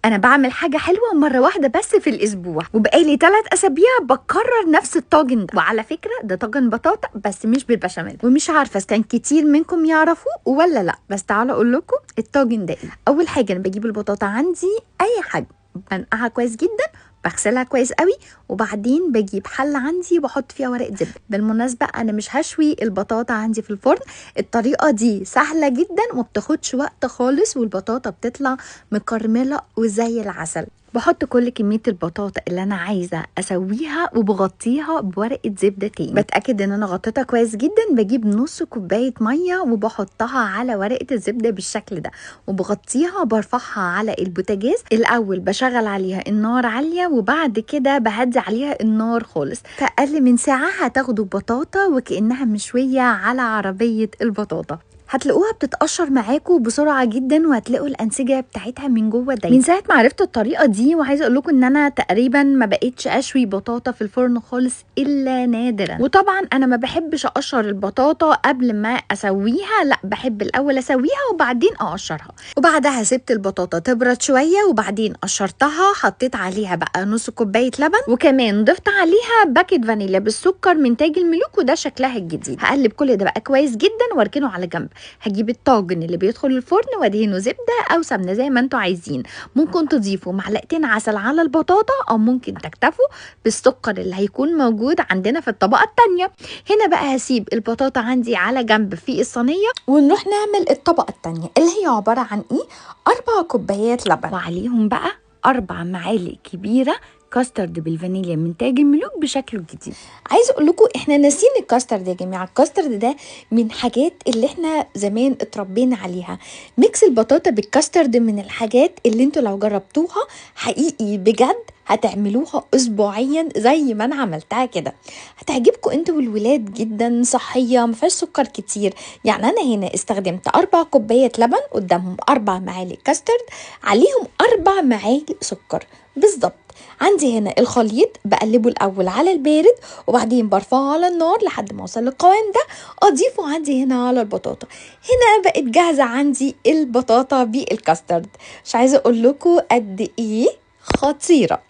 انا بعمل حاجة حلوة مرة واحدة بس في الاسبوع، وبقالي 3 اسابيع بكرر نفس الطاجن ده. وعلى فكرة ده طاجن بطاطا بس مش بالبشاميل، ومش عارفه اذا كان كتير منكم يعرفوه ولا لا، بس تعالوا اقول لكم الطاجن ده ايه. اول حاجة انا بجيب البطاطا عندي اي حجم، بنقعها كويس جدا، بغسلها كويس قوي، وبعدين بجيب حله عندي وبحط فيها ورقة زبدة. بالمناسبة انا مش هشوي البطاطا عندي في الفرن، الطريقة دي سهلة جدا وما بتاخدش وقت خالص، والبطاطا بتطلع مكرمله وزي العسل. بحط كل كمية البطاطا اللي انا عايزه اسويها وبغطيها بورقه زبدة تاني، بتاكد ان انا غطيتها كويس جدا. بجيب نص كوباية مية وبحطها على ورقة الزبدة بالشكل ده، وبغطيها وبرفعها على البوتاجاز. الاول بشغل عليها النار عالية، وبعد كده بهدي عليها النار خالص. في اقل من ساعة هتاخدوا بطاطا وكانها مشوية على عربية البطاطا. هتلاقوها بتتقشر معاكم بسرعة جدا، وهتلاقوا الانسجة بتاعتها من جوه دايما. من ساعة ما عرفت الطريقة دي، وعايزه اقول لكم ان انا تقريبا ما بقيتش اشوي بطاطا في الفرن خالص الا نادرا. وطبعا انا ما بحبش اقشر البطاطا قبل ما اسويها، لا بحب الاول اسويها وبعدين اقشرها. وبعدها سبت البطاطا تبرد شوية وبعدين قشرتها، حطيت عليها بقى نص كوباية لبن، وكمان ضفت عليها باكت فانيليا بالسكر من تاج الملوك، وده شكلها الجديد. هقلب كل ده بقى كويس جدا واركنه على جنب. هجيب الطاجن اللي بيدخل الفرن وادهنه زبدة او سمنه زي ما انتوا عايزين. ممكن تضيفوا معلقتين عسل على البطاطا، او ممكن تكتفوا بالسكر اللي هيكون موجود عندنا في الطبقة الثانية. هنا بقى هسيب البطاطا عندي على جنب في الصينية، ونروح نعمل الطبقة الثانية اللي هي عبارة عن ايه؟ 4 كوبايات لبن، وعليهم بقى 4 معالق كبيرة كاسترد بالفانيليا من تاج الملوك بشكله الجديد. عايزه اقول لكم احنا ناسيين الكاسترد يا جماعة. الكاسترد ده من حاجات اللي احنا زمان اتربينا عليها. mix البطاطا بالكاسترد من الحاجات اللي انتوا لو جربتوها حقيقي بجد هتعملوها اسبوعيا زي ما انا عملتها كده. هتعجبكم انتوا والولاد جدا، صحية ما فيهاش سكر كتير. يعني انا هنا استخدمت 4 كوبايات لبن، قدامهم 4 معالق كاسترد، عليهم 4 معالق سكر بالظبط. عندي هنا الخليط بقلبه الاول على البارد، وبعدين برفعه على النار لحد ما اوصل للقوام ده، اضيفه عندي هنا على البطاطا. هنا بقت جاهزة عندي البطاطا بالكاسترد. مش عايزه اقول لكم قد ايه خطيرة.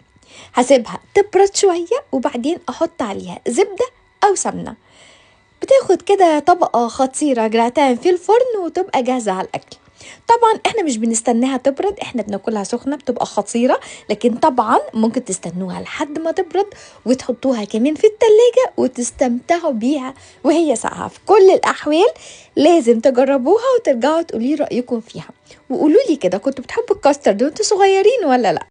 هسيبها تبرد شوية وبعدين احط عليها زبدة او سمنه، بتاخد كده طبقه خطيرة جراتان في الفرن وتبقى جاهزة على الاكل. طبعا احنا مش بنستناها تبرد، احنا بناكلها سخنة بتبقى خطيرة، لكن طبعا ممكن تستنوها لحد ما تبرد وتحطوها كمان في التلاجة وتستمتعوا بيها وهي ساقعه. في كل الاحوال لازم تجربوها وترجعوا تقولي رايكم فيها، وقولوا لي كده كنتوا بتحبوا الكاسترد وانتوا صغيرين ولا لا.